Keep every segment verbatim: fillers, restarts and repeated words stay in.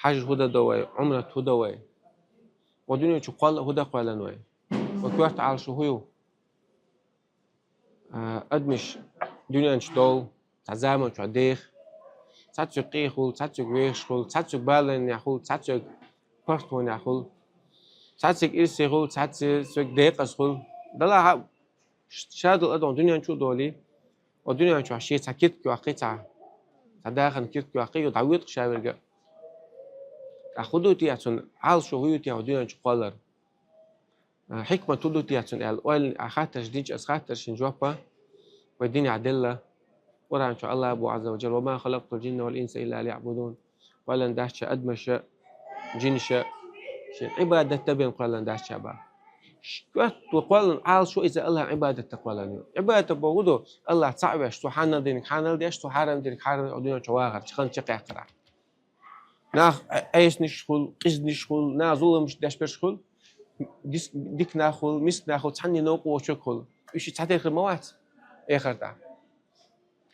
Хьаж хӀу дан до вай, Ӏумрат хӀу дан вай? Ва дуьнен чу кхолла хӀу дан кхоьллина вай? Ва коьрта Ӏалашо хӀу ю? А, адамаш дуьнен чу довла, цхьа заман чу деха. Цхьаццег къе хул, цхьаццег вехаш хул, цхьаццег баланехь хул, цхьаццег паргӀатонехь хул, цхьаццег ирсе хул, цхьаццег декъаза хул. Далла хьа, ш-, шадолу адам дуьнен чу а долий, ва дуьнен чохь шен цхьа киртка йоккхий, цхьа, цхьа дахарна киртка йоккхий, ю дӀавоьду-кх ша верг а. ТӀаккха хӀу ду те цунна, Ӏалашо хӀу ю те дуьнен чу кхоллар? А, хьикмат хӀу ду те цунна аьлла, ойла а хаттарш динчу аса хаттаршна жоп а вай динехь делла. Къуръан чу Аллах бу, Азза ва Джалла: «Ва ма халакътул джинна вал инса илла лиъбудун». Кхоьллина дац ша адамаш а, жинаш а, шен Ӏибадат дан бен кхоьллина дац ша бах. Ш-, коьрта кхоьллина Ӏалашо иза Аллахьан Ӏибадат дан кхоьллина ю. Ӏибадат бохург хӀу ду? Аллах цхьаъ веш, цо хьанал динарг хьанал деш, цо хьарам динарг хьарам, дуьнен чу вахарца, ханна чекхъяьккхарехь. Нах Ӏе-, Ӏесанаш хуьлу, къизанаш хуьлу, нах зуламаш деш берш хуьлу, дис-, дика нах хуьлу, миска нах хуьлу, цхьанне новкъа воцург хуьлу. Уьш цхьатерра хир ма вац эхартахь.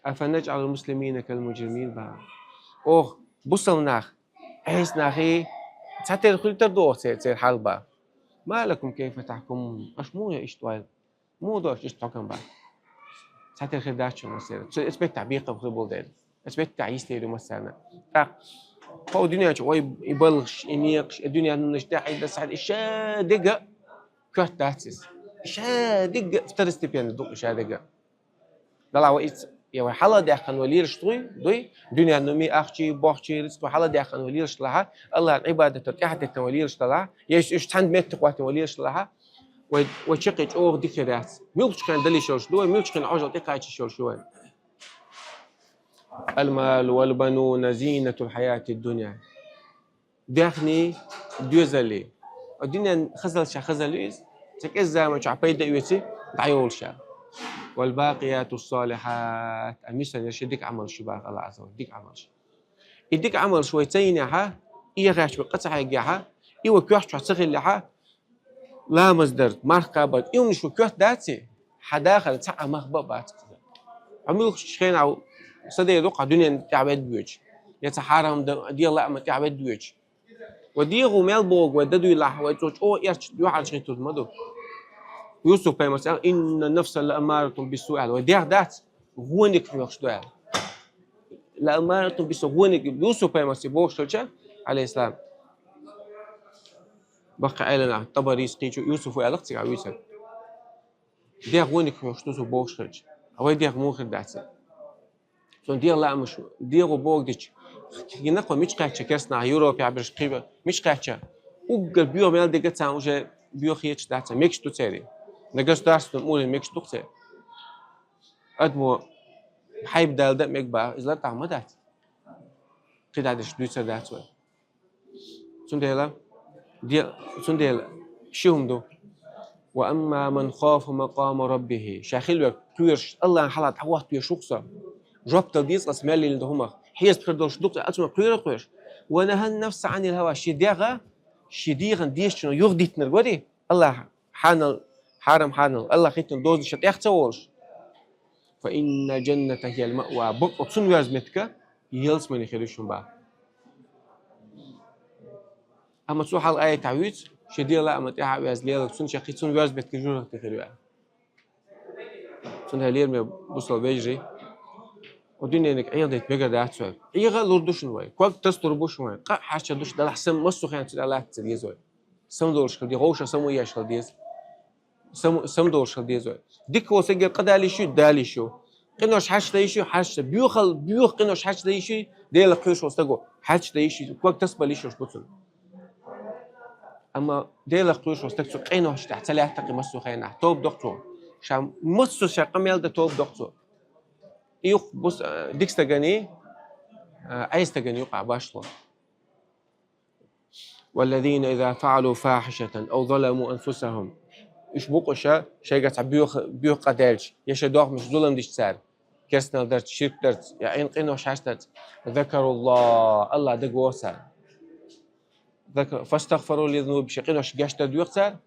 «Афанаджъалул муслимина кал муджримин», бах. Оха бусалба нах Ӏеса нахе цхьатерра хир тера ду оха церан, церан хьал, бах. «Ма лакум кайфа тахкумун», аша муха ю иштта ойла? Муха ду аша иштта хьукам, бах? Цхьатерра хир дац шуна массеран. Цу, оцу меттехь бекхам хир болу дела. Оцу меттехь йистер ю массарна. ТӀаккха хӀокху дуьнен чу вай и балхаш, и некъаш, и дуьненан хӀуманаш тӀехь, и дан схьа, и ша дерг а коьрта дац иза. И ша дерг а второстепенный ду, и ша дерг а. Далла вай иц-, я вай хьала даьккхина вай лелаш дуй, дуй, дуьненан хӀуманийн, ахчийн, бохчийн, рицкъийн хьала даьккхина вай лелаш далахь, Аллахьан Ӏибадатан тӀаьхьатеттина вай лелаш далахь, я уьш, уьш цхьаьна метта хӀоттийна вай лелаш далахь, вай, вай чаккхе чӀогӀа дика хир яц. Муьлххачу хенахь дала йиш йолуш ду вай, муьлххачу хенахь Ӏожалла тӀекхача йиш йолуш ю вай. «Ал-малу вал-бануна зинатул хьаятид дунья». Даьхний, доьзалий. Дуьненан хазаллаш хазалла ю иза. Цхьа кӀеззиг заман чохь пайда а оьций, дӀайолуш ю. «Вал бакъиятус салихьат», а мисан ерш дика Ӏамалш ю, бах Аллах Азза ва Джалла, дика Ӏамалш. И дика Ӏамалш вай ца йинехь, и яхаьчча вай къа ца хьеггехь, и вай коьрта чохь ца хиллехь, ламаз дар, марха кхабар, и хӀуманаш вай коьрта дац, хьан дахар цхьа а мах бан а бац иза. Хьо муьлххачу хенахь са дер ду-кх хьан дуьненна тӀехь ведда воьдуш, я цхьа хьарам дан, дегӀан лааман тӀехь ведда воьдуш. Вай дегӀо мел богӀу вай дан дуьйлахь, вай цо чӀогӀа эрча юьхьӀаьржа хӀитталур ма ду. Юсуп-пайхамарс аьлла: «Инна нафса ла аммаратун биссу», аьлла. Вай дегӀ дац гӀоьниг хьоьхуш ду аьлла. «Ла аммаратун биссу», гӀоьниг, Юсуп-пайхамарс бохуш хилча, Ӏалайхиссалам. Баккхий Ӏеламнах, ТӀабарис кхечу, Юсуфа аьлла-кх цигахь вуьйцург. ДегӀ гӀоьниг хьоьхуш ду цо бохуш хилча. А вай дегӀ муха хир дац? Цунна дегӀан лаамаш, дегӀо богӀу дича, кхин а кхо мича кхаьчча керста нах Европехь берш кхин а мича кхаьчча, уггар боьха мел дерг а царна уже боьха хеташ дац, мегаш ду церан. На государственном уровне мегаш ду-кх церан. Адамо хьайба дала дан а мега, бах, иза лартӀахь ма дац. КхидӀа дерш дуьйцур дац вай. Цундела, де-, цундела ши хӀума ду. «Ва амма ман хафа макъама раббихи». Ша хила верг кхоьруш, Аллахьан хьалха дӀахӀотта везаш ву-кх со. Жоп дала деза аса мел йиллина долу хӀумах. Хьесап хир долуш ду-кх, аса кхоьру кхоьруш. «Ва нахьан нафса Ӏанил хьава», шен дегӀ, шен дегӀан дезачунна юхадиттинарг варий, Аллахь хьанал, хьарам хьанал, Аллахь хӀиттина дозанашна тӀех ца волуш. «Фа иннал джанната хьиял маъва». Бакъ цунна воьрзу меттиг ялсамани хир ю шуна, бах. Амма цу хьалха аятехь вуьйцу, шен дегӀан лааман тӀаьхьа а ваьзна леларг цунна чаккхе цунна воьрзу меттиг жожагӀате хир ю аьлла. Цундела, лераме бусалба вежарий, кху дуьнениг Ӏехадайта мегар дац вай. Ӏеха а лур ду шуна вай, ког таса лур бу шуна вай, къа а хьаьрча ду шуна, делахь сам массо а хенахь цу тӀехь латта ца деза вай. Самадолуш хила деза, вовшах само еш хила деза. Сам-, самадолуш хила деза вай. Дика волу стагера къа дала йиш ю, дала йиш ю. Къинош хьаьрча дан йиш ю, хьаьрча дан. Боьхал-, боьха къинош хьаьрча дан йиш ю, Делах кхоьруш волу стаго. Хьаьрча дан йиш ю, ког тасабала йиш йолуш бу цунна. Амма Делах кхоьруш волу стаг цу къиношна тӀехь ца лаьтта-кх массо а хенахь, тоба до-кх цо. Ша массо а ша къа мел дан тоба до-кх цо. И юкъ бус-, а, дика стагана, а, Ӏеса стагана юкъахь башхало. «Валлазина иза фаӀалу фахьишатан ав заламу анфусахум». Уьш бу-кх уьш, шайгара цхьа боьха, боьха къа даьлча, я шайн догӀмашна зулам дича цара, керстанал дарца, ширк дарца, я Ӏийна къинош хьаьрча дарца, закаруллах, Аллах дагавогӀу цара. Зака-, фастагфару лизунубихим, шайн къиношна гечдар доьху цара,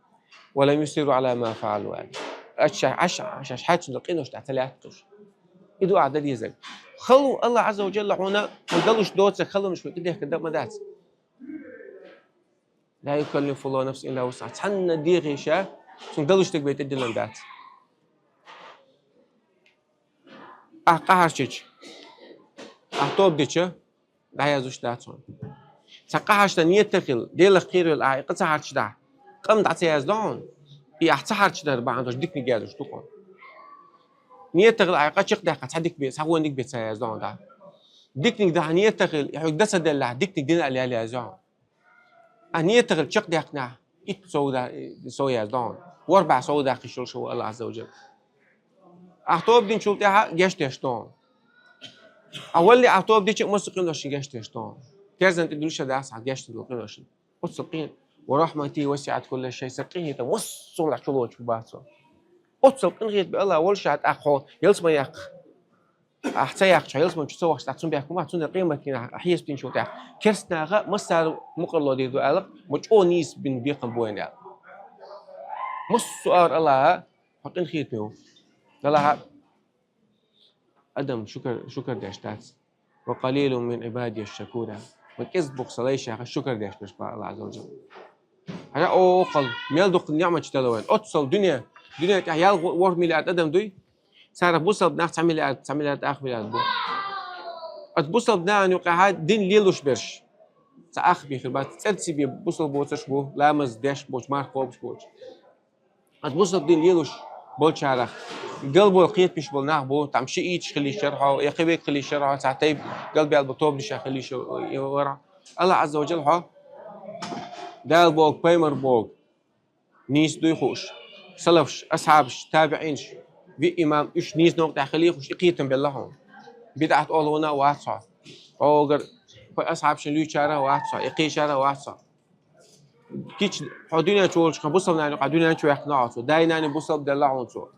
ва лам юсирру Ӏала ма фаӀалу, аьлла. Аша, аша, аша, аша хьаьрчина долу къиношна тӀехь ца лаьтта уьш. И дуӀа дан дезарг. Хала ву, Аллах Ӏазза ва Джалла хьуна, хьуна далуш доцург, хала хӀуманаш хьуна тӀедехкар дан ма дац. لا يكلف الله نفسا إلا وسعها. Цхьанна дегӀе ша, цунна далуш дерг бетта диллан дац. Ахь къахьарчича, ахь тоба дича, дӀаяздеш дац хьуна. Цхьа къахьарча дан нийят хилла, Делах кхеравелла ахь и къа ца хьарчадахь, къам дӀа ца яздо хьуна. И ахь ца хьарчадар бахьана долуш диканиг яздеш ду хьуна. Нийят хилла ахь и къа чекхдаьккхина, цхьа дика бен, цхьа вониг бен ца яздо хьуна дӀа. Диканиг дахь нийят хилла, и хьоьга дан ца деллехь, диканиг дина аьлла яздо хьуна. Ахь нийят хилла чекхдаьккхинехь, итт сов да-, сов яздо хьуна. ВорхӀ бӀе сов даккха йиш йолуш ву АллахӀ Ӏазза ва Джалла. Ахь тоба динчул тӀаьхьа гечдеш ду хьуна. Ахь валле, ахь тоба дича а массо а къиношна гечдеш ду хьуна. Терзан тӀе дуьллуш а дац ахь гечдеш долу къиношна. Оццул къин-, ورحمتي وسعت كل شيء, сан къинхетам массо а хӀуманах чулоцуш бу бац хьуна. Оццул къинхетам бен АллахӀ волуш а тӀаккха хьо ялсамане яккха. Ахь ца яьккхича, ялсамани чу ца вахча, тӀаккха цунна бехк ма бац, цунна къематдийнахь хьесап динчул тӀаьхьа керстанаха массара мукъарло дийр ду аьлла, ма чӀогӀа нийса бина бекхам бу вайна аьлла. Массо а агӀор АллахӀа хьо къинхетаме ву. АллахӀа адам шукар, шукар деш дац. وقليل من عبادي الشكور. Ма кӀезиг бу-кх сан лайшех шукар деш берш боху АллахӀ Ӏазза ва Джалла. Хьажа, о, оккхул, мел дукха ниӀматаш делла вайна. Оццул дуьне, дуьне тӀехь ял ворхӀ миллиард адам дуй? Царах бусалба нах цхьа миллиард, цхьа миллиард ах миллиард бу. Оцу бусалба нахана юкъахь дин лелош берш. Цхьа ах бен хир бац, цӀерца бен бусалба боцурш бу, ламаз деш боцуш, марха кхобуш боцуш. Оцу бусалба дин лелош болчарах галбовла кхеташ болу нах бу, там шиӀиташ хила йиш яра хьо, я кхин верг хила йиш яра хьо, цхьа тайпа галбаьлла бу, тоба деш хила йиш яра хьо. АллахӀ Ӏазза ва Джалла хьо Дала бохург, пайхамар бохург нийса дуй хууш, салафаш, асхьабаш, табиӀинаш, виъ имам, уьш нийса новкъа тӀехь хилий хууш, и кхетам белла хьуна. БидӀат олу ван а вац хьо. Хьогара асхьабашна луьйчарах а вац хьо, и кхечарах а вац хьо. Кича хьо дуьнен чу волчу хьан бусалба нана юкъахь дуьнен чу ваьккхина хьо цо. Дай-наний бусалба делла хьуна цо.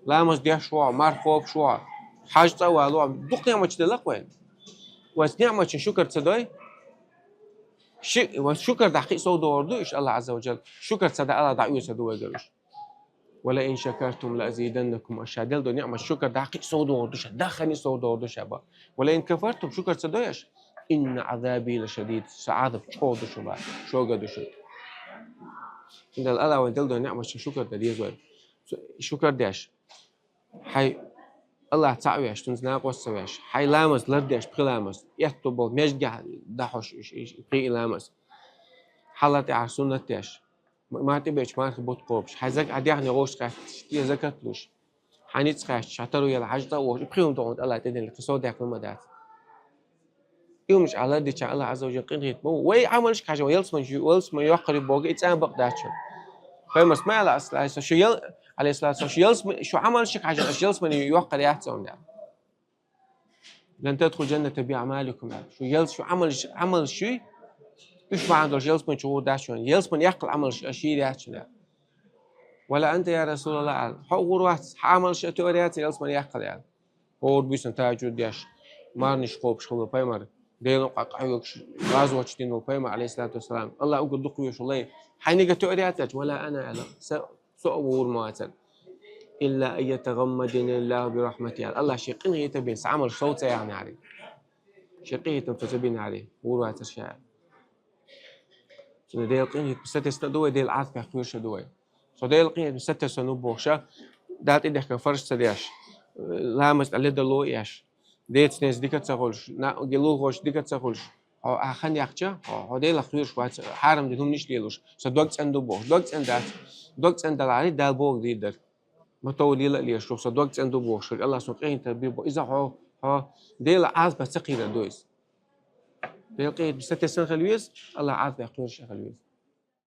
Ламаз деш ву хьо, марха кхобуш ву хьо, хьаьж цӀа а вало хьо. Дукха ниӀматаш делла-кх вайна. Вайца ниӀматашна шукар ца дой, ши-, вай шукар дахь кхин а сов догӀур ду уьш АллахӀ Ӏазза ва Джалла. Шукар ца дан АллахӀ дӀаоьцур ду вайгара уьш. ولئن شكرتم لأزيدنكم, аша делла долу ниӀмат шукар дахь кхин а сов догӀур ду ша, даххана а сов догӀур ду ша боху. ولئن كفرتم, шукар ца дой аша, إن عذابي لشديد, сан Ӏазап чӀогӀа ду шуна боху, шога ду шуна. Цундела АллахӀа вайна делла долу ниӀматашна шукар дан деза вай. Цу-, шукар деш. Хьайн АллахӀ цхьаъ веш, цуьнца накъост ца веш. Хьайн ламаз лардеш, пхи ламаз. Этто болу междигехь дахьош, иш, иш, пхи ламаз. Хьалха тӀаьхьара суннат деш. Ма-, ма тӀебечу мархи бутт кхобуш. Хьайн зак-, хьайн дегӀне гӀовш кхаьчча, закат луш. Хьайн ницкъ кхаьчча, хьайн таро яла, хьаьж цӀа а вохуш, и пхи хӀума догӀуна АллахӀа тӀедиллина, кхин сов даьккхина ма дац. И хӀуманаш Ӏа лардича АллахӀ Ӏазза ва Джалла къинхетам бу. Вай Ӏамалшка хьажа, ялсамани, ялсамани йоккхур ю боху, и цӀа бакъ дац шуна. Пайхамарс ма аьлла, Ӏалайхиссалату вассалам, шу ял-, Ӏалайхиссалату вассалам, шу ялсам-, шу Ӏамалшка хьажа, аша ялсамани йоккхур яц цунна аьлла. لن تدخلوا الجنة بأعمالكم аьлла. Шу ял-, шу Ӏамалш-, Ӏамалш юй, уьш бахьана долуш ялсамани чу гӀур дац шуна. Ялсамани яккхал Ӏамалш аша йийр яц шуна аьлла. ولا أنت يا رسول الله аьлла. Хьо гӀур вац, хьан Ӏамалш а тоьар яц ялсамани яккхал аьлла. ХӀора буьйсанна тахӀажжуд деш, марханаш кхобуш хилла пайхамар, Делан къа-, къахьоьгуш, гӀазот дина волу пайхамар, Ӏалайхиссалату вассалам. АллахӀ уггар дукха везаш волу лай. Хьайниг а тоьар яц аьлча, ولا أنا аьлла. Са, со а гӀур ма вацара. إلا أن يتغمدني الله برحمته аьлла. АллахӀа шен къинхетам бен сан Ӏамалш сов ца яхьнехьарий. Шен къинхетам со ца бинехьарий, гӀур вацара ша аьлла. Цундела Делан къинхетам сатесна а ду вай, Делан Ӏазапех кхоьруш а ду вай. Со Делан къинхетам сатесна ву бохуш а, Дала тӀедехкина фарз ца деш, ламаз тӀе ледарло а еш, деца-неца дика а ца хуьлуш, на-, лулахошца дика а ца хуьлуш, хьо ахьа хан яьккхича, хьо, хьо Делах кхоьруш вац, хьарам дина хӀуманаш а лелош, сан дог цӀена ду бохуш. Дог цӀена дац. Дог цӀена далахьарий, Дала бохург дийр дара. Ма тов лела а лелаш, сан дог цӀена ду бохуш, АллахӀа суна къинхетам бир боху. Иза хьо, хьо Делан Ӏазапах ца кхийрар ду иза. Делан къинхетам сатесна хила веза, АллахӀан Ӏазапех кхоьруш а хила веза.